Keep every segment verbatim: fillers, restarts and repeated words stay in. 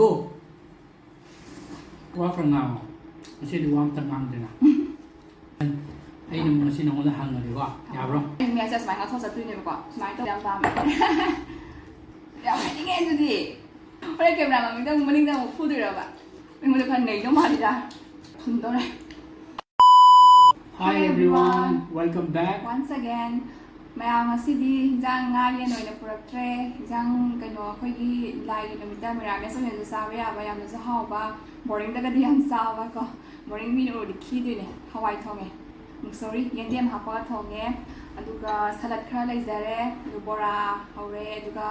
ꯑꯣ, ꯋꯥ ꯈꯔ ꯉꯥꯡꯉꯣ꯫ ꯉꯁꯤꯗꯤ ꯋꯥ ꯑꯝꯇ ꯉꯥꯡꯗꯦꯅ꯫ ꯑꯩꯅ ꯉꯁꯤ ꯅꯉꯣꯟꯗ ꯍꯪꯉꯒꯦꯀꯣ, ꯌꯥꯕ꯭ꯔꯣ? ꯑꯩ ꯃꯦꯠꯁꯦ ꯁꯨꯃꯥꯏꯅ ꯉꯥꯛꯊꯣꯛ ꯆꯠꯇꯣꯏꯅꯦꯕꯀꯣ꯫ ꯁꯨꯃꯥꯏꯅ ꯇꯧ ꯌꯥꯝ ꯄꯥꯝꯃꯦ꯫ ꯌꯥꯝ ꯍꯥꯏꯅꯤꯡꯉꯦ ꯑꯗꯨꯗꯤ꯫ ꯍꯣꯔꯦꯟ ꯀꯦꯃꯦꯔꯥ ꯃꯃꯤꯡꯗ ꯑꯃꯨꯛ ꯃꯅꯤꯡꯗ ꯑꯃꯨꯛ ꯐꯨꯗꯣꯏꯔꯕ? ꯑꯩꯉꯣꯟꯗ ꯈꯔ ꯅꯩꯗꯧ ꯃꯥꯜꯂꯤꯗ꯫ ꯐꯨꯟꯗꯧꯔꯦ꯫ Hi everyone, welcome back. Once again, ꯃꯌꯥꯝ ꯉꯁꯤꯗꯤ ꯍꯤꯟꯖꯥꯡ ꯉꯥ ꯌꯦꯟ ꯑꯣꯏꯅ ꯄꯨꯔꯛꯇ꯭ꯔꯦ꯫ ꯍꯤꯟꯖꯥꯡ ꯀꯩꯅꯣ ꯑꯩꯈꯣꯏꯒꯤ ꯂꯥꯏꯒꯤ ꯅꯨꯃꯤꯠꯇ ꯃꯤꯔꯥꯃꯦꯁ ꯑꯣꯏꯅꯁꯨ ꯆꯥꯕ ꯌꯥꯕ, ꯌꯥꯝꯅꯁꯨ ꯍꯥꯎꯕ, ꯕꯣꯔꯤꯡꯗꯒꯗꯤ ꯌꯥꯝ ꯆꯥꯕ ꯀꯣ꯫ ꯕꯣꯔꯤꯡ ꯃꯤꯅ ꯎꯔꯗꯤ ꯈꯤꯗꯣꯏꯅꯦ꯫ ꯍꯋꯥꯏ ꯊꯣꯡꯉꯦ꯫ ꯁꯣꯔꯤ, ꯌꯦꯟꯗꯦꯝ ꯍꯥꯞꯄꯒ ꯊꯣꯡꯉꯦ꯫ ꯑꯗꯨꯒ ꯁꯂꯠ ꯈꯔ ꯂꯩꯖꯔꯦ꯫ ꯑꯗꯨ ꯕꯣꯔꯥ ꯍꯧꯔꯦ꯫ ꯑꯗꯨꯒ,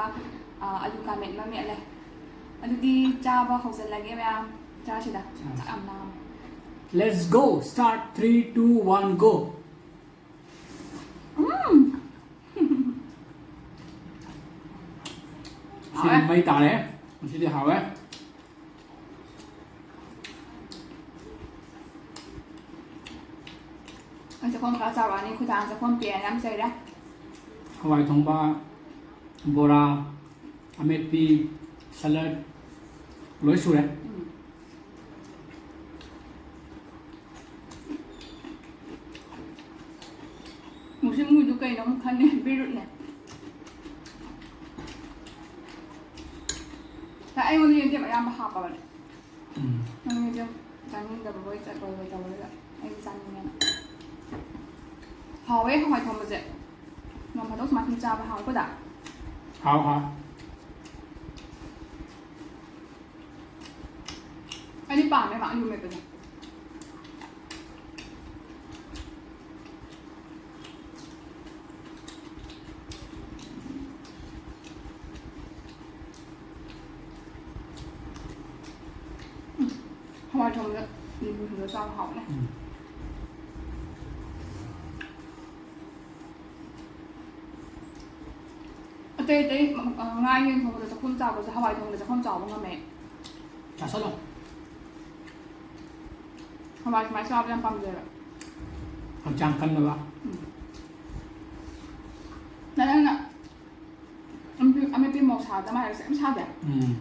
ꯑ, ꯑꯂꯨ ꯀꯥꯃꯦꯠ ꯑꯃ ꯃꯦꯠꯂꯦ꯫ ꯑꯗꯨꯗꯤ ꯆꯥꯕ ꯍꯧꯖꯤꯜꯂꯒꯦ ꯃꯌꯥꯝ꯫ ꯆꯥꯁꯤꯗ꯫ ꯆꯥꯁꯤ꯫ ꯆꯥꯛ ꯌꯥꯝ ꯂꯥꯝꯃꯦ꯫ Let's go! Start, three, two, one, go! ꯎꯝ! ꯁꯤꯗꯤ ꯍꯥꯎꯋꯦ꯫ ꯃꯩ ꯇꯥꯔꯦ꯫ ꯉꯁꯤꯗꯤ ꯍꯥꯎꯋꯦ꯫ ꯑꯩ ꯆꯥꯛꯈꯣꯝ ꯈꯔ ꯆꯥꯎꯔꯛꯑꯅꯤ꯫ ꯑꯩꯈꯣꯏ ꯗꯥꯅ ꯆꯥꯛꯈꯣꯝ ꯄꯤꯛꯑꯦꯅ ꯌꯥꯝ ꯆꯩꯔꯦ꯫ ꯍꯋꯥꯏ ꯊꯣꯡꯕ, ꯕꯣꯔꯥ, ꯑꯃꯦꯠꯄꯤ, ꯁꯂꯠ, ꯂꯣꯏ ꯁꯨꯔꯦ꯫ ꯎꯝ꯫ ꯃꯨꯁꯤꯟ ꯃꯨꯏꯗꯨ ꯀꯩꯅꯣ ꯑꯃꯨꯛ ꯈꯟꯅꯤ, ꯕꯤꯔꯨꯠꯅꯦ꯫ ꯉꯁꯥꯏ ꯑꯩꯉꯣꯟꯗ ꯌꯦꯟꯗꯦꯝ ꯑꯌꯥꯝꯕ ꯍꯥꯞꯄꯕꯅꯦ꯫ ꯎꯝ꯫ ꯅꯪ ꯌꯦꯟꯗꯦꯝ ꯆꯥꯅꯤꯡꯗꯕ ꯍꯣꯏ ꯆꯠꯂꯣꯏ ꯇꯧꯔꯒ ꯑꯩꯗꯤ ꯆꯥꯅꯤꯡꯉꯦꯅ꯫ ꯍꯥꯎꯋꯦ ꯍꯋꯥꯏ ꯊꯣꯡꯕꯁꯦ꯫ ꯅꯣꯡ ꯐꯥꯗꯣꯛ ꯁꯨꯃꯥꯏꯅ ꯁꯨꯝ ꯆꯥꯕ ꯍꯥꯎꯋꯦꯀꯣ ꯗꯥ? ꯍꯥꯎ, ꯍꯥꯎ꯫ ꯑꯩꯗꯤ ꯄꯥꯝꯃꯦ ꯃꯥ ꯑꯂꯨ ꯃꯦꯠꯄꯁꯦ꯫ ꯎꯝ, ꯍꯋꯥꯏ ꯊꯣꯡꯕꯗ ꯁꯤꯡꯖꯨ ꯁꯨꯔ ꯆꯥꯕ ꯍꯥꯎꯕꯅꯦ꯫ ꯎꯝ꯫ ꯑꯇꯩ ꯑꯇꯩ, ꯑ, ꯉꯥ ꯌꯦꯟ ꯊꯣꯡꯕꯗ ꯆꯥꯛꯈꯨꯝ ꯆꯥꯎꯕꯁꯦ ꯍꯋꯥꯏ ꯊꯣꯡꯕꯗ ꯆꯥꯛꯈꯨꯝ ꯆꯥꯎꯕ ꯉꯝꯃꯦ꯫ ꯆꯥꯁꯜꯂꯣ꯫ ꯍꯋꯥꯏ ꯁꯨꯃꯥꯏꯅ ꯆꯥꯕ ꯌꯥꯝ ꯄꯥꯝꯖꯩꯕ꯫ ꯍꯛꯆꯥꯡ ꯀꯟꯅꯕ꯫ ꯎꯝ꯫ ꯅꯪꯅ ꯑꯃꯦꯠꯄꯤ, ꯑꯃꯦꯠꯄꯤ ꯃꯣꯔꯣꯛ ꯁꯥꯗ ꯃꯥꯜꯂꯦ, ꯀꯩꯝ ꯁꯥꯗꯦ꯫ ꯎꯝ꯫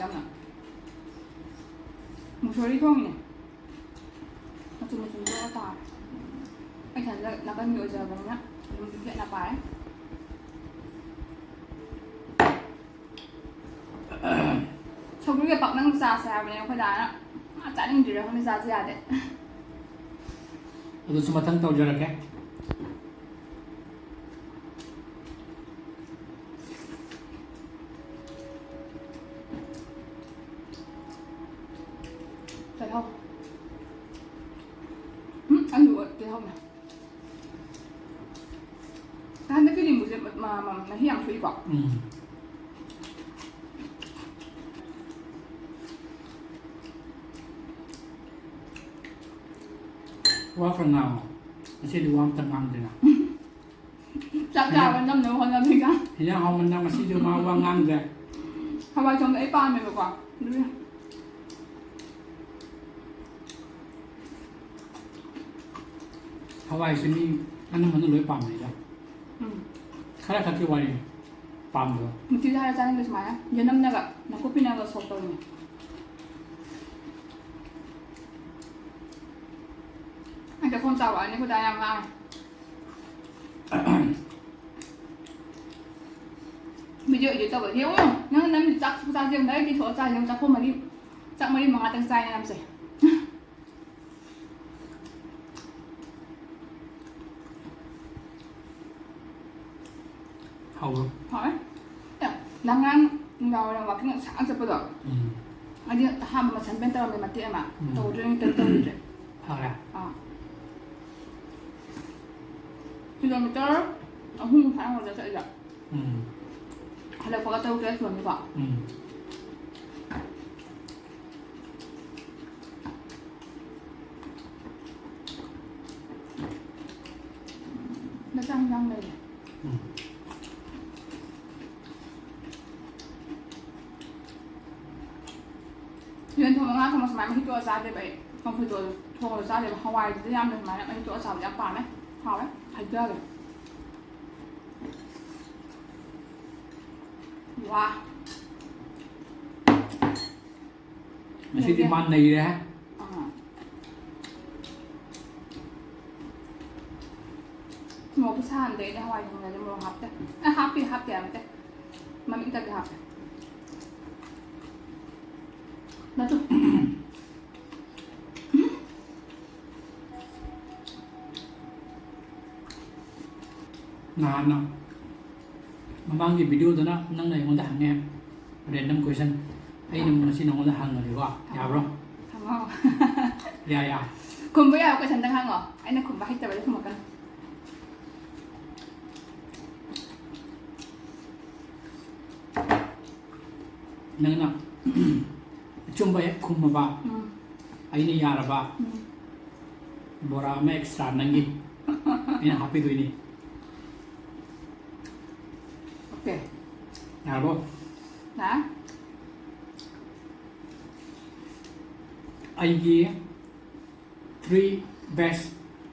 ꯌꯥꯝꯅ꯫ ꯃꯨꯁꯣꯔꯤ ꯊꯣꯡꯉꯤꯅꯦ꯫ ꯃꯆꯨꯝ ꯃꯆꯨꯝ ꯇꯣꯛꯑ ꯇꯥꯔꯦ꯫ ꯑꯩ ꯏꯊꯟꯗ ꯅꯥꯀꯟꯒꯤ ꯑꯣꯏꯖꯕꯅꯤꯅ ꯑꯗꯨꯝ ꯏꯐꯦꯠꯅ ꯄꯥꯏ꯫ ꯁꯧꯒ꯭ꯔꯤꯒ ꯄꯥꯛꯅꯝ ꯆꯥꯁꯦ ꯍꯥꯏꯕꯅꯦ ꯑꯩꯈꯣꯏ ꯗꯥꯅ꯫ ꯃꯥ ꯆꯥꯅꯤꯡꯗ꯭ꯔꯤꯔꯥ ꯈꯪꯗꯦ, ꯆꯥꯁꯦ ꯌꯥꯗꯦ꯫ ꯑꯗꯨꯁꯨ ꯃꯊꯪ ꯇꯧꯖꯔꯛꯀꯦ꯫ ꯇꯤꯜꯍꯧ꯫ ꯎꯝ, ꯑꯂꯨ ꯇꯤꯜꯍꯧꯅꯦ꯫ ꯍꯟꯗꯛꯀꯤ ꯂꯤꯝꯕꯨꯁꯦ ꯃ-, ꯃ-, ꯃ-, ꯃꯍꯤ ꯌꯥꯝ ꯊꯣꯛꯏꯀꯣ꯫ ꯎꯝ꯫ ꯋꯥ ꯈꯔ ꯉꯥꯡꯉꯣ꯫ ꯉꯁꯤꯗꯤ ꯋꯥ ꯑꯝꯇ ꯉꯥꯡꯗꯦꯅ꯫ ꯆꯥꯛ ꯆꯥꯕ ꯅꯝꯅꯕ ꯍꯣꯠꯅꯕꯅꯤꯗ꯫ ꯍꯤꯟꯖꯥꯡ ꯍꯥꯎꯃꯟꯗꯅ ꯉꯁꯤꯗꯤ ꯃꯥ ꯋꯥ ꯉꯥꯡꯗ꯭ꯔꯦ꯫ ꯍꯋꯥꯏ ꯊꯣꯡꯕ ꯑꯩ ꯄꯥꯝꯃꯦꯕꯀꯣ꯫ ꯑꯗꯨꯒꯤ꯫ ꯍꯋꯥꯏꯁꯦ ꯃꯤ ꯑꯅꯝꯕꯅ ꯂꯣꯏ ꯄꯥꯝꯅꯩꯗ꯫ ꯎꯝ꯫ ꯈꯔ ꯈꯛꯀꯤ ꯋꯥꯔꯤꯅꯤ ꯄꯥꯝꯗꯕ꯫ ꯃꯨꯊꯤꯁꯦ ꯍꯥꯏꯔ ꯆꯥꯅꯤꯡꯗꯦ ꯁꯨꯃꯥꯏꯅ꯫ ꯌꯦꯅꯝꯅꯒ ꯅꯥꯀꯨꯞꯄꯤꯅꯒ ꯁꯣꯛ ꯇꯧꯔꯤꯅꯦ꯫ ꯑꯩ ꯆꯥꯛꯈꯣꯝ ꯆꯥꯎꯔꯛꯑꯅꯤ, ꯑꯩꯈꯣꯏ ꯗꯥ ꯌꯥꯝ ꯉꯥꯡꯉꯦ꯫ ꯚꯤꯗꯤꯑꯣ ꯏꯗꯤꯠ ꯇꯧꯕ꯫ ꯌꯦꯡꯉꯨ, ꯌꯦꯡꯉꯨ꯫ ꯅꯪ ꯅꯪ ꯆꯥꯛ ꯆꯥꯛ ꯌꯦꯡꯕ ꯑꯩ ꯇꯤꯊꯣꯛꯑ ꯆꯥꯏ꯫ ꯅꯪ ꯆꯥꯛꯈꯣꯝ ꯃꯔꯤ, ꯆꯥꯛ ꯃꯔꯤ ꯃꯉꯥꯇꯪ ꯆꯥꯏꯅꯦ ꯅꯪꯁꯦ꯫ ꯍꯥꯎꯕ꯭ꯔꯣ? ꯍꯥꯎꯋꯦ꯫ ꯑꯦ, ꯅꯪ ꯉꯔꯥꯡ ꯅꯨꯡꯗꯥꯡ ꯋꯥꯏꯔꯝ ꯋꯥꯀꯤꯡ ꯁꯥꯡꯅ ꯆꯠꯄꯗꯣ? ꯎꯝ꯫ ꯑꯩꯗꯤ ꯑꯍꯥꯟꯕ ꯃꯁꯟ ꯄꯦꯟ ꯇꯧꯔꯝꯃꯦ ꯃꯇꯦꯛ ꯑꯃ꯫ ꯎꯝ꯫ ꯇꯧꯗ꯭ꯔꯦ, ꯀꯩꯝ ꯇꯧꯗ꯭ꯔꯦ꯫ ꯐꯔꯦ? ꯑꯥ꯫ ꯀꯤꯂꯣꯃꯤꯇꯔ ꯑꯍꯨꯝ ꯐꯥꯅ ꯆꯠꯂꯤꯗ꯫ ꯎꯝ꯫ ꯍꯜꯂꯛꯄꯒ ꯇꯔꯨꯛ ꯇꯔꯦꯠ ꯁꯨꯔꯝꯅꯤꯀꯣ? ꯎꯝ꯫ ꯃꯆꯥ ꯃꯆꯥ ꯂꯩꯔꯦ꯫ ꯎꯝ꯫ ꯌꯦꯟ ꯊꯣꯡꯕ, ꯉꯥ ꯊꯣꯡꯕ ꯁꯨꯃꯥꯏꯅ ꯃꯍꯤ ꯇꯣꯠꯂ ꯆꯥꯗꯦꯕ ꯑꯩ꯫ ꯀꯥꯡꯁꯣꯏ ꯇꯣꯠꯂ ꯊꯣꯡꯉꯒ ꯆꯥꯗꯦꯕ꯫ ꯍꯋꯥꯏꯗꯨꯗꯤ ꯌꯥꯝꯅ ꯁꯨꯃꯥꯏꯅ ꯃꯍꯤ ꯇꯣꯠꯂ ꯆꯥꯕꯗꯤ ꯌꯥꯝ ꯄꯥꯝꯃꯦ꯫ ꯍꯥꯎꯋꯦ꯫ ꯍꯩꯖꯔꯦ꯫ ꯋꯥ꯫ ꯉꯁꯤꯗꯤ ꯅꯩꯔꯦ꯫ ꯃꯥ ꯅꯩꯔꯦ꯫ ꯑꯥ꯫ ꯃꯣꯔꯣꯛꯇꯣ ꯁꯥꯍꯟꯗꯦ ꯑꯩꯗꯤ ꯍꯋꯥꯏ ꯊꯣꯡꯕꯗꯗꯤ ꯃꯣꯔꯣꯛ ꯍꯥꯞꯇꯦ꯫ ꯑꯦ, ꯍꯥꯞꯄꯤ, ꯍꯥꯞꯇꯦ ꯍꯥꯏꯕ ꯅꯠꯇꯦ꯫ ꯃꯃꯤꯡꯇꯒꯤ ꯍꯥꯞꯄꯦ꯫ ꯅꯠꯇꯨ꯫ ꯅꯍꯥꯟꯅ ꯃꯃꯥꯡꯒꯤ video ꯗꯅ ꯅꯪꯅ ꯑꯩꯉꯣꯟꯗ ꯍꯪꯉꯦ random question, ꯑꯩꯅ ꯑꯃꯨꯛ ꯉꯁꯤ ꯅꯪꯉꯣꯟꯗ ꯍꯪꯉꯒꯦꯀꯣ, ꯌꯥꯕ꯭ꯔꯣ? ꯍꯪꯉꯣ꯫ ꯌꯥ, ꯌꯥ꯫ ꯈꯨꯝꯕ ꯌꯥꯕ question ꯗꯪ ꯍꯪꯉꯣ, ꯑꯩꯅ ꯈꯨꯝꯕ ꯍꯩꯇꯕꯗꯤ ꯈꯨꯝꯃꯛꯀꯅꯨ꯫ ꯅꯪꯅ ꯑꯆꯨꯝꯕ ꯍꯦꯛ ꯈꯨꯝꯃꯕ, ꯎꯝ꯫ ꯑꯩꯅ ꯌꯥꯔꯕ, ꯎꯝ꯫ ꯕꯣꯔꯥ ꯑꯃ extra ꯅꯪꯒꯤ ꯑꯩꯅ ꯍꯥꯞꯄꯤꯗꯣꯏꯅꯤ꯫ Okay꯫ ꯌꯥꯔꯕꯣ? ꯌꯥꯔꯦ꯫ ꯑꯩꯒꯤ three best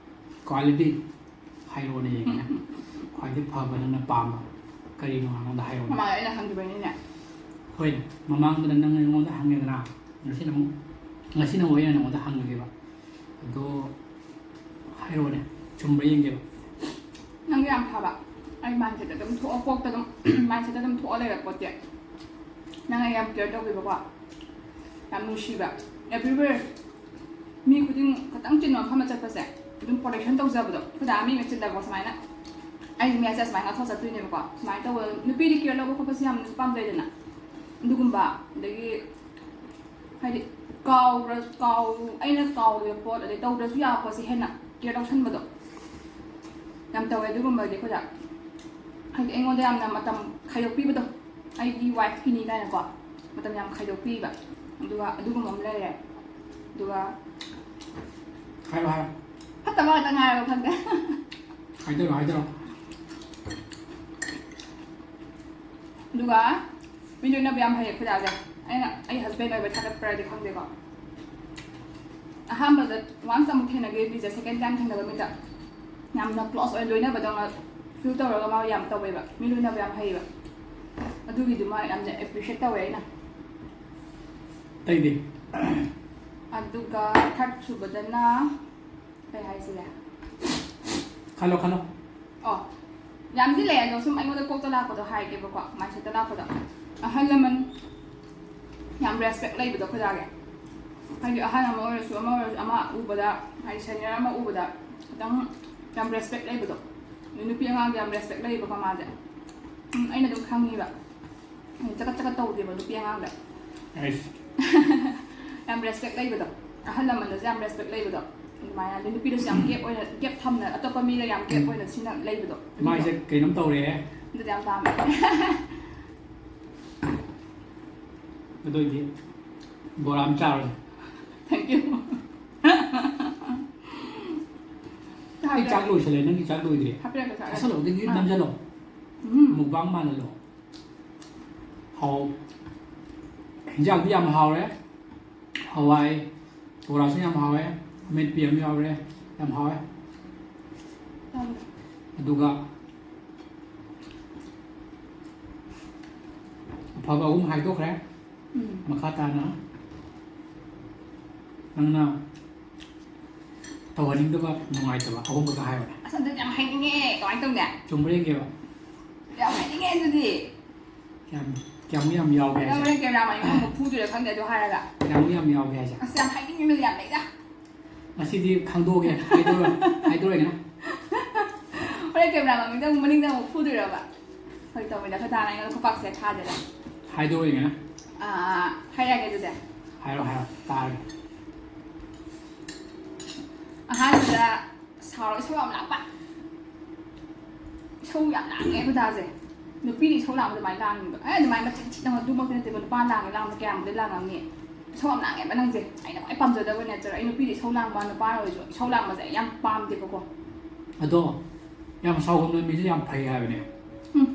quality ꯍꯥꯏꯔꯛꯑꯣꯅꯦ ꯌꯦꯡꯒꯦꯅꯦ꯫ ꯈ꯭ꯋꯥꯏꯗꯩ ꯐꯕ ꯅꯪꯅ ꯄꯥꯝꯕ ꯀꯔꯤꯅꯣ ꯑꯩꯉꯣꯟꯗ ꯍꯥꯏꯔꯛꯑꯣꯅꯦ꯫ ꯃꯃꯥꯡꯗ ꯑꯩꯅ ꯍꯪꯈꯤꯕꯩꯅꯤꯅꯦ꯫ ꯍꯣꯏꯅꯦ, ꯃꯃꯥꯡꯗꯅ ꯅꯪꯅ ꯑꯩꯉꯣꯟꯗ ꯍꯪꯉꯦꯗꯅ, ꯉꯁꯤꯅ ꯑꯃꯨꯛ, ꯉꯁꯤꯅ ꯑꯃꯨꯛ ꯑꯩꯅ ꯅꯪꯉꯣꯟꯗ ꯍꯪꯉꯒꯦꯕ꯫ ꯑꯗꯣ ꯍꯥꯏꯔꯛꯑꯣꯅꯦ, ꯆꯨꯝꯕ꯭ꯔꯥ ꯌꯦꯡꯒꯦꯕ꯫ ꯅꯪꯗꯤ ꯌꯥꯝ ꯐꯕ꯫ ꯑꯩ mindset ꯑꯗꯨꯝ ꯊꯣꯛꯑ, ꯀꯣꯛꯇ ꯑꯗꯨꯝ mindset ꯑꯗꯨꯝ ꯊꯣꯛꯑ ꯂꯩꯔ ꯄꯣꯠꯇꯤ꯫ ꯅꯪ ꯑꯩ ꯌꯥꯝ care ꯇꯧꯕꯤꯕꯀꯣ꯫ ꯌꯥꯝ ꯅꯨꯡꯁꯤꯕ꯫ Everywhere꯫ ꯃꯤ ꯈꯨꯗꯤꯡ ꯈꯤꯇꯪ ꯆꯤꯟꯕ ꯃꯐꯝꯗ ꯆꯠꯄꯁꯦ ꯑꯗꯨꯝ protection ꯇꯧꯖꯕꯗꯣ꯫ ꯑꯩꯈꯣꯏ ꯗꯥ ꯃꯤ ꯑꯃ ꯆꯤꯜꯂꯕ ꯁꯨꯃꯥꯏꯅ꯫ ꯑꯩ ꯃꯌꯥꯏ ꯆꯠ ꯁꯨꯃꯥꯏꯅ ꯉꯥꯛꯊꯣꯛ ꯆꯠꯇꯣꯏꯅꯦꯕꯀꯣ꯫ ꯁꯨꯃꯥꯏꯅ ꯇꯧꯕ ꯅꯨꯄꯤꯗꯤ care ꯂꯧꯕ ꯈꯣꯠꯄꯁꯦ ꯌꯥꯝꯅꯁꯨ ꯄꯥꯝꯖꯩꯗꯅ꯫ ꯑꯗꯨꯒꯨꯝꯕ꯫ ꯑꯗꯒꯤ ꯍꯥꯏꯗꯤ ꯀꯥꯎꯕ꯭ꯔ-, ꯀꯥꯎ-, ꯑꯩꯅ ꯀꯥꯎꯈꯤꯕ ꯄꯣꯠ, ꯑꯗꯩ ꯇꯧꯗ꯭ꯔꯁꯨ ꯌꯥꯕ ꯄꯣꯠꯁꯦ ꯍꯦꯟꯅ care ꯂꯧꯁꯟꯕꯗꯣ ꯌꯥꯝ ꯇꯧꯋꯦ꯫ ꯑꯗꯨꯒꯨꯝꯕꯗꯤ ꯑꯩꯈꯣꯏꯗ ꯍꯥꯏꯗꯤ ꯑꯩꯉꯣꯟꯗ ꯌꯥꯝꯅ ꯃꯇꯝ ꯈꯥꯏꯗꯣꯛꯄꯤꯕꯗꯣ, ꯑꯩꯒꯤ wife ꯀꯤꯅꯤ ꯀꯥꯏꯅꯀꯣ ꯃꯇꯝ ꯌꯥꯝ ꯈꯥꯏꯗꯣꯛꯄꯤꯕ꯫ ꯑꯗꯨꯒ ꯑꯗꯨꯒꯨꯝꯕ ꯑꯃ ꯂꯩꯔꯦ꯫ ꯑꯗꯨꯒ ꯍꯥꯏꯔꯣ, ꯍꯥꯏꯔꯣ꯫ ꯐꯠꯇꯕ ꯉꯥꯛꯇ ꯉꯥꯏꯔꯕ ꯈꯪꯗꯦ꯫ ꯍꯥꯏꯗꯔꯣ, ꯍꯥꯏꯗꯔꯣ꯫ ꯑꯗꯨꯒ ꯃꯤ ꯂꯣꯏꯅꯕ ꯌꯥꯝ ꯍꯩꯌꯦ ꯑꯩꯈꯣꯏ ꯗꯥꯁꯦ꯫ ꯑꯩꯅ ꯑꯩ husband ꯑꯣꯏꯕ ꯊꯥꯒꯠꯄ꯭ꯔꯗꯤ ꯈꯪꯗꯦꯀꯣ꯫ ꯑꯍꯥꯟꯕꯗ once ꯑꯃꯨꯛ ꯊꯦꯡꯅꯈꯤ ꯃꯤꯁꯦ, second time ꯊꯦꯡꯅꯕ ꯃꯤꯗ ꯌꯥꯝꯅ close ꯑꯣꯏꯅ ꯂꯣꯏꯅꯕꯗꯧꯅ feel ꯇꯧꯔꯒ ꯃꯥ ꯌꯥꯝ ꯇꯧꯋꯦꯕ꯫ ꯃꯤ ꯂꯣꯏꯅꯕ ꯌꯥꯝ ꯍꯩꯌꯦꯕ꯫ ꯑꯗꯨꯒꯤꯗꯨꯃ ꯌꯥꯝꯅ appreciate ꯇꯧꯋꯦ ꯑꯩꯅ꯫ ꯑꯇꯩꯗꯤ? ꯑꯗꯨꯒ ꯊꯥꯔꯠ ꯁꯨꯕꯗꯅ ꯀꯩ ꯍꯥꯏꯁꯤꯒꯦ? ꯈꯜꯂꯣ, ꯈꯜꯂꯣ꯫ ꯑꯣ, ꯌꯥꯝꯗꯤ ꯂꯩ, ꯑꯗꯣ ꯁꯨꯝ ꯑꯩꯉꯣꯟꯗ ꯀꯣꯛꯇ ꯂꯥꯛꯄꯗꯣ ꯍꯥꯏꯒꯦꯕꯀꯣ, ꯃꯥꯏꯟꯁꯦꯠꯇ ꯂꯥꯛꯄꯗꯣ꯫ ꯑꯍꯜ ꯂꯃꯟ ꯌꯥꯝ ꯔꯦꯁꯄꯦꯛ ꯂꯩꯕꯗꯣ ꯑꯩꯈꯣꯏ ꯗꯥꯒꯤ꯫ ꯍꯥꯏꯗꯤ ꯑꯍꯜ ꯑꯃ ꯑꯣꯏꯔꯁꯨ, ꯑꯃ ꯑꯣꯏꯔꯁꯨ, ꯑꯃ ꯎꯕꯗ, ꯍꯥꯏꯗꯤ ꯁꯦꯅꯤꯌꯔ ꯑꯃ ꯎꯕꯗ ꯈꯤꯇꯪ ꯌꯥꯝ ꯔꯦꯁꯄꯦꯛ ꯂꯩꯕꯗꯣ꯫ ꯑꯗꯩ ꯅꯨꯄꯤ ꯑꯉꯥꯡꯗ ꯌꯥꯝ ꯔꯦꯁꯄꯦꯛ ꯂꯩꯕꯀꯣ ꯃꯥꯁꯦ꯫ ꯎꯝ, ꯑꯩꯅ ꯑꯗꯨꯝ ꯈꯪꯉꯤꯕ꯫ ꯆꯀꯠ ꯆꯀꯠ ꯇꯧꯗꯦꯕ ꯅꯨꯄꯤ ꯑꯉꯥꯡꯗ꯫ ꯑꯩꯁ꯫ ꯌꯥꯝ ꯔꯦꯁꯄꯦꯛ ꯂꯩꯕꯗꯣ꯫ ꯑꯍꯜ ꯂꯃꯟꯗꯁꯨ ꯌꯥꯝ ꯔꯦꯁꯄꯦꯛ ꯂꯩꯕꯗꯣ꯫ ꯑꯗꯨꯃꯥꯏꯅ꯫ ꯑꯗꯩ ꯅꯨꯄꯤꯗꯁꯨ ꯌꯥꯝ ꯒꯦꯞ ꯑꯣꯏꯅ, ꯒꯦꯞ ꯊꯝꯅ, ꯑꯇꯣꯞꯄ ꯃꯤꯒ ꯌꯥꯝ ꯒꯦꯞ ꯑꯣꯏꯅ ꯁꯤꯅ ꯂꯩꯕꯗꯣ꯫ ꯃꯥꯏꯁꯦ ꯀꯩꯅꯣꯝ ꯇꯧꯔꯦ꯫ ꯑꯗꯨꯗꯤ ꯌꯥꯝ ꯄꯥꯝꯃꯦ꯫ ꯑꯗꯨ ꯑꯣꯏꯗꯤ ꯕꯣꯔꯥ ꯑꯃ ꯆꯥꯔꯣ꯫ Thank you꯫ ꯑꯩ ꯆꯥꯛ ꯂꯣꯏꯁꯜꯂꯦ, ꯅꯪꯒꯤ ꯆꯥꯛ ꯂꯣꯏꯗ꯭ꯔꯤ꯫ ꯍꯥꯞꯄꯤꯔꯛꯀꯦ ꯆꯥꯛ꯫ ꯆꯥꯁꯜꯂꯣ, ꯑꯗꯒꯤ ꯑꯥ꯫ ꯅꯝꯁꯜꯂꯣ꯫ ꯎꯝ꯫ ꯃꯨꯛꯕꯥꯡ ꯃꯥꯜꯍꯜꯂꯣ꯫ ꯍꯥꯎ-, ꯍꯤꯟꯖꯥꯡꯗꯤ ꯌꯥꯝ ꯍꯥꯎꯔꯦ꯫ ꯍꯋꯥꯏ, ꯕꯣꯔꯥꯁꯨ ꯌꯥꯝ ꯍꯥꯎꯋꯦ, ꯑꯃꯦꯠꯄꯤ ꯑꯃ ꯌꯥꯎꯔꯦ, ꯌꯥꯝ ꯍꯥꯎꯋꯦ꯫ ꯌꯥꯝ꯫ ꯑꯗꯨꯒ ꯑꯐꯕ ꯑꯍꯨꯝ ꯍꯥꯏꯗꯣꯛꯈ꯭ꯔꯦ꯫ ꯎꯝ꯫ ꯃꯈꯥ ꯇꯥꯅ ꯅꯪꯅ ꯇꯧꯍꯟꯅꯤꯡꯗꯕ, ꯅꯨꯡꯉꯥꯏꯇꯕ ꯑꯍꯨꯝꯒ ꯍꯥꯏꯌꯣꯅꯦ꯫ ꯑꯁ, ꯑꯗꯨꯗꯤ ꯌꯥꯝ ꯍꯥꯏꯅꯤꯡꯉꯦ꯫ ꯀꯃꯥꯏꯅ ꯇꯧꯅꯤ? ꯆꯨꯝꯕ꯭ꯔꯥ ꯌꯦꯡꯒꯦꯕ꯫ ꯌꯥꯝ ꯍꯥꯏꯅꯤꯡꯉꯦ ꯑꯗꯨꯗꯤ꯫ ꯀꯌꯥꯝ, ꯀꯌꯥꯃꯨꯛ ꯌꯥꯝ ꯌꯥꯎꯒꯦ ꯅꯪ ꯍꯥꯏꯁꯦ? ꯍꯣꯔꯦꯟ ꯀꯦꯃꯦꯔꯥ ꯃꯅꯤꯡꯗ ꯑꯃꯨꯛ ꯐꯨꯗꯣꯏꯔꯥ ꯈꯪꯗꯦ ꯑꯗꯨ ꯍꯥꯏꯔꯒ꯫ ꯀꯌꯥꯃꯨꯛ ꯌꯥꯝ ꯌꯥꯎꯒꯦ ꯍꯥꯏꯁꯦ? ꯑꯁ, ꯌꯥꯝ ꯍꯥꯏꯅꯤꯡꯉꯤꯕ ꯌꯥꯝ ꯂꯩꯗ꯫ ꯉꯁꯤꯗꯤ ꯈꯪꯗꯣꯛꯑꯒꯦ, ꯍꯥꯏꯗꯣꯛꯑꯣꯏ-, ꯍꯥꯏꯗꯣꯛꯑꯣꯏꯒꯦꯅ꯫ ꯍꯣꯔꯦꯟ ꯀꯦꯃꯦꯔꯥ ꯃꯃꯤꯡꯗ ꯑꯃꯨꯛ ꯃꯅꯤꯡꯗ ꯑꯃꯨꯛ ꯐꯨꯗꯣꯏꯔꯕ? ꯐꯥꯒꯤ ꯇꯧꯕꯅꯤꯗ, ꯑꯩꯈꯣꯏ ꯗꯥꯅ ꯑꯩꯉꯣꯟꯗ ꯈꯨꯄꯥꯛꯁꯦ ꯊꯥꯗꯣꯏꯔꯥ? ꯍꯥꯏꯗꯣꯛꯑꯣꯏꯒꯦꯅ꯫ ꯑꯥ, ꯍꯥꯏꯔꯛꯑꯒꯦ ꯑꯗꯨꯗꯤ꯫ ꯍꯥꯏꯔꯣ, ꯍꯥꯏꯔꯣ, ꯇꯥꯔꯒꯦ꯫ ꯑꯍꯥꯟꯕꯗ ꯁꯥꯎꯔ ꯏꯁꯧ ꯌꯥꯝ ꯂꯥꯡꯕ꯫ ꯏꯁꯧ ꯌꯥꯝ ꯂꯥꯡꯉꯦ ꯑꯩꯈꯣꯏ ꯗꯥꯁꯦ꯫ ꯅꯨꯄꯤꯅ ꯏꯁꯧ ꯂꯥꯡꯕ ꯑꯗꯨꯃꯥꯏꯅ ꯂꯥꯡꯉꯤꯕ꯫ ꯑꯦ, ꯑꯗꯨꯃꯥꯏꯅ ꯃꯆꯤꯟ ꯊꯤꯅ ꯑꯗꯨꯃꯛꯇꯤ ꯅꯠꯇꯦꯕ, ꯅꯨꯄꯥ ꯂꯥꯡꯉꯦ ꯂꯥꯡꯕ ꯀꯌꯥꯃꯨꯛꯇꯤ ꯂꯥꯡꯉꯝꯅꯤ꯫ ꯏꯁꯧ ꯌꯥꯝ ꯂꯥꯡꯉꯦꯕ ꯅꯪꯁꯦ꯫ ꯑꯩꯅ ꯈ꯭ꯋꯥꯏ ꯄꯥꯝꯖꯗꯕ ꯅꯦꯆꯔ꯫ ꯑꯩ ꯅꯨꯄꯤꯗ ꯏꯁꯧ ꯂꯥꯡꯕ, ꯅꯨꯄꯥ ꯑꯣꯏꯔꯁꯨ ꯏꯁꯧ ꯂꯥꯡꯕꯁꯦ ꯑꯩ ꯌꯥꯝ ꯄꯥꯝꯗꯦꯕꯀꯣ꯫ ꯑꯗꯣ ꯌꯥꯝ ꯁꯥꯎꯒꯟꯕ ꯃꯤꯁꯦ ꯌꯥꯝ ꯐꯩ ꯍꯥꯏꯕꯅꯦ꯫ ꯎꯝ꯫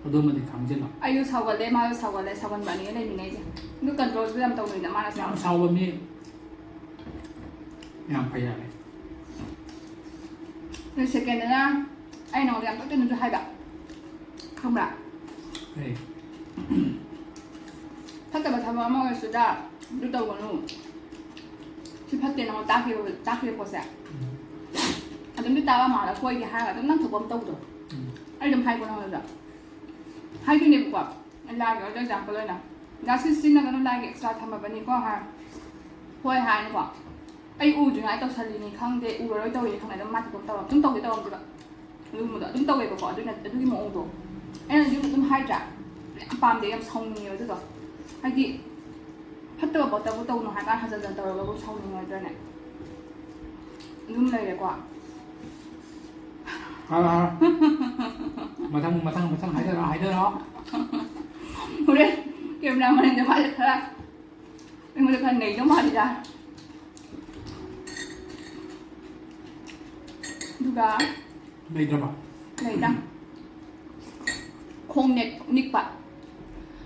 ꯑꯗꯨꯃꯗꯤ ꯈꯪꯖꯤꯜꯂꯣ꯫ ꯑꯩꯁꯨ ꯁꯥꯎꯒꯜꯂꯦ, ꯃꯥꯁꯨ ꯁꯥꯎꯒꯜꯂꯦ, ꯁꯥꯎꯒꯟꯕ ꯑꯅꯤꯅ ꯂꯩꯃꯤꯟꯅꯩꯁꯦ꯫ ꯑꯗꯨ ꯀꯟꯇ꯭ꯔꯣꯜꯁꯨ ꯌꯥꯝ ꯇꯧꯅꯩꯗ, ꯃꯥꯅ ꯌꯥꯝ ꯁꯥꯎꯕ꯫ ꯁꯥꯎꯕ ꯃꯤ ꯌꯥꯝ ꯐꯩ ꯍꯥꯏꯕꯅꯦ꯫ ꯑꯗꯨ ꯁꯦꯀꯦꯟꯗꯅ ꯑꯩ ꯅꯉꯣꯟꯗ ꯌꯥꯝ ꯇꯣꯏ ꯇꯣꯏꯅꯁꯨ ꯍꯥꯏꯕ, ꯈꯪꯕ꯭ꯔꯥ? ꯀꯩ? ꯐꯠꯇꯕ ꯊꯕꯛ ꯑꯃ ꯑꯣꯏꯔꯁꯨ ꯗ ꯑꯗꯨ ꯇꯧꯒꯅꯨ, ꯁꯤ ꯐꯠꯇꯦ ꯅꯉꯣꯟꯗ ꯇꯥꯛꯈꯤꯕ ꯇꯥꯛꯈꯤꯕ ꯄꯣꯠꯁꯦ꯫ ꯑꯗꯨꯝꯗꯤ ꯇꯥꯕ ꯃꯥꯜꯂ ꯀꯣꯏꯒꯦ ꯍꯥꯏꯔꯒ ꯑꯗꯨꯝ ꯅꯪ ꯊꯣꯛꯄ ꯑꯃ ꯇꯧꯕꯗꯣ꯫ ꯑꯩ ꯑꯗꯨꯝ ꯍꯥꯏꯀꯣ ꯅꯉꯣꯟꯗ꯫ ꯍꯥꯏꯗꯣꯏꯅꯦꯕꯀꯣ꯫ ꯑꯩ ꯂꯥꯏꯒꯤ ꯑꯣꯏꯗ ꯑꯦꯛꯖꯥꯝꯄꯜ ꯑꯣꯏꯅ, "ꯗꯥ ꯁꯤ ꯁꯤꯖꯤꯟꯅꯒꯅꯨ, ꯂꯥꯏꯒꯤ ꯑꯦꯛꯁꯇ꯭ꯔꯥ ꯊꯝꯃꯕꯅꯤꯀꯣ" ꯍꯥꯏꯔ꯫ "ꯍꯣꯏ" ꯍꯥꯏꯔꯅꯤꯀꯣ꯫ ꯑꯩ ꯎꯗ꯭ꯔꯤꯉꯩ ꯇꯧꯁꯜꯂꯤꯅꯤ ꯈꯪꯗꯦ, ꯎꯔꯔꯣꯏ ꯇꯧꯔꯤꯅꯤ ꯈꯪꯗꯦ, ꯑꯗꯨꯝ ꯃꯥ ꯊꯣꯛꯄ ꯑꯃ ꯇꯧꯔ ꯑꯗꯨꯝ ꯇꯧꯒꯦ ꯇꯧꯔꯝꯗꯦꯕ꯫ ꯑꯗꯨꯒꯨꯝꯕꯗꯣ ꯑꯗꯨꯝ ꯇꯧꯋꯦꯕꯀꯣ꯫ ꯑꯗꯨꯅ ꯑꯗꯨꯒꯤ ꯃꯑꯣꯡꯗꯣ ꯑꯩꯅ ꯌꯨꯝꯗ ꯑꯗꯨꯝ ꯍꯥꯏꯗ꯭ꯔꯥ? ꯌꯥꯝ ꯄꯥꯝꯗꯦ, ꯌꯥꯝ ꯁꯥꯎꯅꯤꯡꯉꯦꯕ ꯑꯗꯨꯗꯣ꯫ ꯍꯥꯏꯗꯤ ꯐꯠꯇꯕ ꯄꯣꯠꯇꯕꯨ ꯇꯧꯅꯨ ꯍꯥꯏ ꯀꯥꯟꯗ ꯍꯟꯖꯟ ꯍꯟꯖꯟ ꯇꯧꯔꯒꯕꯨ ꯁꯥꯎꯅꯤꯡꯉꯣꯏꯗ꯭ꯔꯅꯦ? ꯑꯗꯨꯝ ꯂꯩꯔꯦꯀꯣ꯫ ꯍꯥꯏꯔꯣ, ꯍꯥꯏꯔꯣ꯫ ꯃꯊꯪ, ꯃꯊꯪ, ꯃꯊꯪ ꯍꯥꯏꯗꯔꯣ, ꯍꯥꯏꯗꯔꯣ꯫ ꯍꯣꯔꯦꯟ ꯀꯦꯃꯦꯔꯥ ꯃꯅꯤꯡꯗ ꯃꯥꯁꯦ ꯈꯔ ꯑꯩꯉꯣꯟꯗ ꯈꯔ ꯅꯩꯗꯧ ꯃꯥꯜꯂꯤꯗ꯫ ꯑꯗꯨꯒ ꯂꯩꯇ꯭ꯔꯕ? ꯂꯩꯗ꯫ ꯈꯣꯡ ꯅꯦꯛ-, ꯅꯤꯛꯄ꯫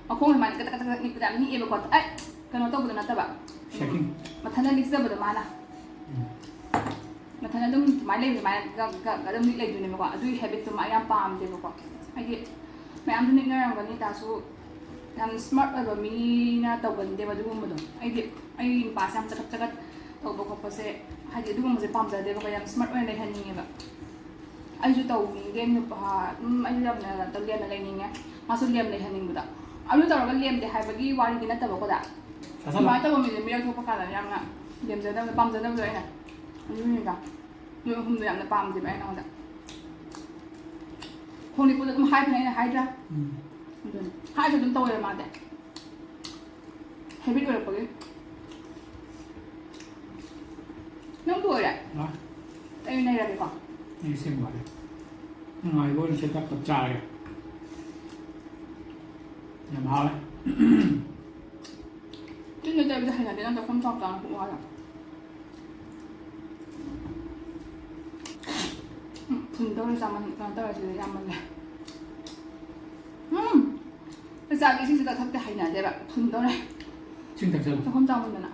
ꯃꯈꯣꯡ ꯁꯨꯃꯥꯏꯅ ꯀꯇꯛ ꯀꯇꯛ ꯀꯇꯛ ꯅꯤꯛꯄꯗ ꯌꯥꯝ ꯅꯤꯛꯑꯦꯕꯀꯣ꯫ ꯑꯩ ꯀꯩꯅꯣ ꯇꯧꯕꯗꯣ ꯅꯠꯇꯕ꯫ ꯁꯦꯀꯤꯡ꯫ ꯃꯊꯟꯇ ꯅꯤꯛꯆꯕꯗꯣ ꯃꯥꯅ꯫ ꯎꯝ꯫ ꯃꯊꯟꯇ ꯑꯗꯨꯝ ꯑꯗꯨꯃꯥꯏꯅ ꯂꯩꯕ, ꯑꯗꯨꯃꯥꯏꯅ ꯒ-, ꯒ-, ꯒ-, ꯑꯗꯨꯝ ꯅꯤꯛ ꯂꯩꯗꯣꯏꯅꯦꯕꯀꯣ꯫ ꯑꯗꯨꯒꯤ ꯍꯦꯕꯤꯠꯇꯨꯃ ꯑꯩ ꯌꯥꯝ ꯄꯥꯝꯗꯦꯕꯀꯣ꯫ ꯍꯥꯏꯗꯤ ꯃꯌꯥꯝꯁꯨ ꯅꯤꯛꯅꯔꯝꯒꯅꯤ, ꯇꯥꯁꯨ ꯌꯥꯝ ꯁ꯭ꯃꯥꯔꯠ ꯑꯣꯏꯕ ꯃꯤꯅ ꯇꯧꯒꯟꯗꯦꯕ ꯑꯗꯨꯒꯨꯝꯕꯗꯣ꯫ ꯑꯩꯗꯤ ꯑꯩ ꯅꯨꯄꯥꯁꯦ ꯌꯥꯝ ꯆꯒꯠ ꯆꯒꯠ ꯇꯧꯕ ꯈꯣꯠꯄꯁꯦ, ꯍꯥꯏꯗꯤ ꯑꯗꯨꯒꯨꯝꯕꯁꯦ ꯄꯥꯝꯖꯗꯦꯕꯀꯣ, ꯌꯥꯝ ꯁ꯭ꯃꯥꯔꯠ ꯑꯣꯏꯅ ꯂꯩꯍꯟꯅꯤꯡꯉꯦꯕ꯫ ꯑꯩꯁꯨ ꯇꯧꯅꯤꯡꯗꯦ, ꯅꯨꯄꯥ ꯑꯗꯨꯝ ꯑꯩꯁꯨ ꯌꯥꯝꯅ ꯂꯦꯝꯅ ꯂꯩꯅꯤꯡꯉꯦ, ꯃꯥꯁꯨ ꯂꯦꯝ ꯂꯩꯍꯟꯅꯤꯡꯕꯗ꯫ ꯑꯗꯨ ꯇꯧꯔꯒ ꯂꯦꯝꯗꯦ ꯍꯥꯏꯕꯒꯤ ꯋꯥꯔꯤꯗꯤ ꯅꯠꯇꯕꯀꯣ ꯗ꯫ ꯆꯥꯁꯜꯂꯣ꯫ ꯑꯗꯨꯃꯥꯏꯅ ꯇꯧꯕ ꯃꯤꯁꯦ ꯃꯤꯔꯛ ꯊꯣꯛꯄ ꯀꯥꯟꯗ ꯌꯥꯝꯅ ꯂꯦꯝꯖꯗꯕꯗꯣ, ꯄꯥꯝꯖꯗꯕꯗꯣ ꯑꯩꯅ꯫ ꯑꯗꯨꯅꯤꯗ꯫ ꯅꯣꯏ ꯑꯍꯨꯝꯗꯣ ꯌꯥꯝꯅ ꯄꯥꯝꯗꯦꯕ ꯑꯩ ꯅꯉꯣꯟꯗ꯫ ꯈꯣꯡꯅꯤꯄꯨꯗ ꯑꯗꯨꯝ ꯍꯥꯏꯕꯅꯦ ꯑꯩꯅ, ꯍꯥꯏꯗ꯭ꯔꯥ? ꯎꯝ꯫ ꯑꯗꯨꯅꯤ꯫ ꯍꯥꯏꯔꯁꯨ ꯑꯗꯨꯝ ꯇꯧꯋꯦꯕ ꯃꯥꯗꯤ꯫ ꯍꯦꯕꯤꯠ ꯑꯣꯏꯔꯛꯄꯒꯤ꯫ ꯅꯪ ꯂꯣꯏꯔꯦ? ꯂꯣꯏꯔꯦ꯫ ꯑꯩ ꯅꯩꯔꯒꯦꯀꯣ꯫ ꯑꯩ ꯁꯦꯝ ꯂꯣꯏꯔꯦ꯫ ꯅꯨꯡꯉꯥꯏꯕ ꯑꯣꯏꯅ ꯁꯦꯠ ꯇꯞ ꯇꯞ ꯆꯥꯔꯒꯦ꯫ ꯌꯥꯝ ꯍꯥꯎꯋꯦ꯫ ꯆꯤꯟꯗ ꯇꯩꯕꯗꯤ ꯍꯩꯅꯗꯦ, ꯅꯪ ꯆꯥꯛꯈꯨꯝ ꯆꯥꯎ ꯆꯥꯎꯅ ꯍꯨꯛꯑꯣ ꯍꯥꯏꯔꯣ? ꯎꯝ, ꯐꯨꯟꯗꯧꯔꯦ ꯆꯥꯃꯟ-, ꯀꯩꯅꯣ ꯇꯧꯔꯦ, ꯁꯤꯗ ꯌꯥꯝꯃꯜꯂꯦ꯫ ꯎꯝ, ꯆꯥꯛ ꯆꯥꯕꯗꯤ ꯏꯁꯤꯡꯁꯦ ꯊꯛꯇ ꯍꯩꯅꯗꯦꯕ, ꯐꯨꯟꯗꯧꯔꯦ꯫ ꯏꯁꯤꯡ ꯊꯛꯆꯜꯂꯣ꯫ ꯆꯥꯛꯈꯨꯝ ꯆꯥꯎꯃꯟꯗꯅ꯫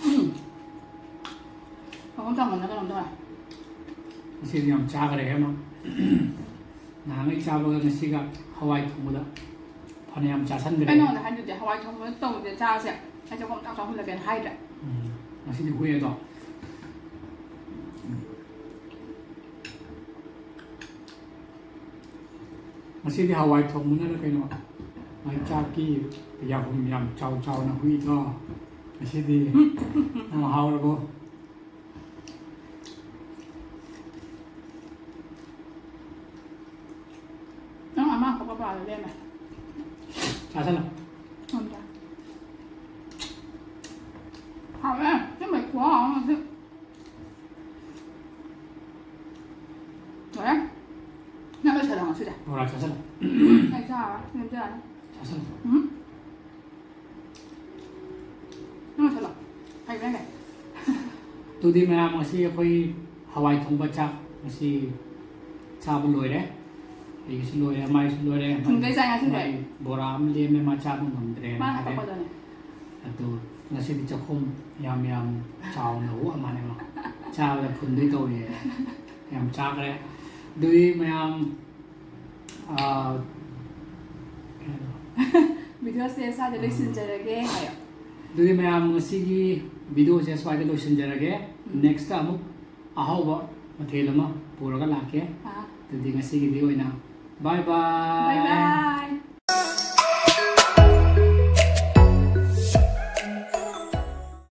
ꯎꯝ꯫ ꯆꯥꯛꯈꯨꯝ ꯆꯥꯎꯃꯟꯗꯅ ꯀꯩꯅꯣꯝ ꯇꯧꯔꯦ꯫ ꯉꯁꯤꯗꯤ ꯌꯥꯝ ꯆꯥꯈ꯭ꯔꯦꯍꯦ ꯃꯥ꯫ ꯅꯍꯥꯟꯉꯩ ꯆꯥꯕꯒ ꯉꯁꯤꯒ ꯍꯋꯥꯏ ꯊꯣꯡꯕꯗ ꯐꯅꯌꯥꯝ ꯆꯥꯁꯟꯈ꯭ꯔꯦ꯫ ꯑꯩ ꯅꯉꯣꯟꯗ ꯍꯥꯏꯗꯨꯗꯤ ꯍꯋꯥꯏ ꯊꯣꯡꯕꯗ ꯇꯧꯗꯦ ꯆꯥꯁꯦ꯫ ꯑꯩꯁꯦ ꯈꯣꯡ ꯆꯥꯛ ꯆꯥꯍꯜꯂꯒꯦꯅ ꯍꯥꯏꯗ꯭ꯔꯦ꯫ ꯎꯝ, ꯉꯁꯤꯗꯤ ꯍꯨꯏ ꯑꯗꯣ꯫ ꯉꯁꯤꯗꯤ ꯍꯋꯥꯏ ꯊꯣꯡꯕꯅꯔ ꯀꯩꯅꯣ, ꯃꯥꯏ ꯆꯥꯛꯀꯤ ꯌꯥꯍꯨꯝ ꯌꯥꯝ ꯆꯥꯎ ꯆꯥꯎꯅ ꯍꯨꯏꯗꯣ꯫ ꯉꯁꯤꯗꯤ ꯌꯥꯝ ꯍꯥꯎꯔꯕꯣ? ꯅꯪ ꯑꯃ ꯈꯛꯇ ꯄꯥꯜꯂ ꯂꯦꯝꯃꯦ꯫ ꯆꯥꯁꯜꯂꯣ꯫ ꯉꯝꯗ꯭ꯔꯦ꯫ ꯍꯥꯎꯋꯦ꯫ ꯁꯤ ꯃꯩꯈꯨ ꯍꯥꯎ ꯑꯃ ꯁꯤ꯫ ꯂꯣꯏꯔꯦ꯫ ꯅꯪ ꯂꯣꯏꯁꯜꯂꯣ ꯉꯁꯤꯗꯤ꯫ ꯕꯣꯔꯥ ꯆꯥꯁꯜꯂꯣ꯫ ꯑꯩ ꯆꯥꯔꯔꯣꯏ꯫ ꯅꯪ ꯆꯥꯔꯅꯤ꯫ ꯆꯥꯁꯜꯂꯣ꯫ ꯎꯝ꯫ ꯅꯪ ꯂꯣꯏꯁꯜꯂꯣ꯫ ꯍꯩꯕ꯭ꯔꯥ ꯌꯦꯡꯒꯦ꯫ ꯑꯗꯨꯗꯤ ꯃꯌꯥꯝ, ꯉꯁꯤ ꯑꯩꯈꯣꯏ ꯍꯋꯥꯏ ꯊꯣꯡꯕ ꯆꯥꯛ ꯉꯁꯤ ꯆꯥꯕ ꯂꯣꯏꯔꯦ꯫ ꯑꯩꯒꯤꯁꯨ ꯂꯣꯏꯔꯦ, ꯃꯥꯏꯁꯨ ꯂꯣꯏꯔꯦ꯫ ꯐꯨꯟꯒꯩ ꯆꯥꯏ ꯉꯁꯤꯗꯤ꯫ ꯃꯥꯏ ꯕꯣꯔꯥ ꯑꯃ ꯂꯦꯝꯃꯦ, ꯃꯥ ꯆꯥꯕ ꯉꯝꯗ꯭ꯔꯦꯅ ꯃꯥꯅ ꯍꯥꯏꯔꯦ꯫ ꯀꯞꯄꯗꯨꯅꯦ꯫ ꯑꯗꯨ ꯉꯁꯤꯗꯤ ꯆꯥꯛꯈꯨꯝ ꯌꯥꯝ ꯌꯥꯝ ꯆꯥꯎꯅ ꯍꯨ ꯑꯃꯅꯦ ꯃꯥ ꯆꯥꯕꯗ ꯐꯨꯟꯗꯣꯏ ꯇꯧꯔꯤꯌꯦ꯫ ꯌꯥꯝ ꯆꯥꯈ꯭ꯔꯦ꯫ ꯑꯗꯨꯗꯤ ꯃꯌꯥꯝ, ꯑꯥ, ꯀꯩꯅꯣ꯫ ꯚꯤꯗꯤꯑꯣꯁꯦ ꯁ꯭ꯋꯥꯏꯗ ꯎꯝ꯫ ꯂꯣꯏꯁꯤꯟꯖꯔꯒꯦ ꯍꯥꯏꯌꯣ꯫ ꯑꯗꯨꯗꯤ ꯃꯌꯥꯝ, ꯉꯁꯤꯒꯤ ꯚꯤꯗꯤꯑꯣꯁꯦ ꯁ꯭ꯋꯥꯏꯗ ꯂꯣꯏꯁꯤꯟꯖꯔꯒꯦ꯫ ꯎꯝ꯫ Next ꯑꯃꯨꯛ ꯑꯍꯥꯎꯕ ꯃꯊꯦꯜ ꯑꯃ ꯄꯨꯔꯒ ꯂꯥꯛꯀꯦ꯫ ꯑꯥ꯫ ꯑꯗꯨꯗꯤ ꯉꯁꯤꯒꯤꯗꯤ ꯑꯣꯏꯅ bye bye꯫ Bye bye꯫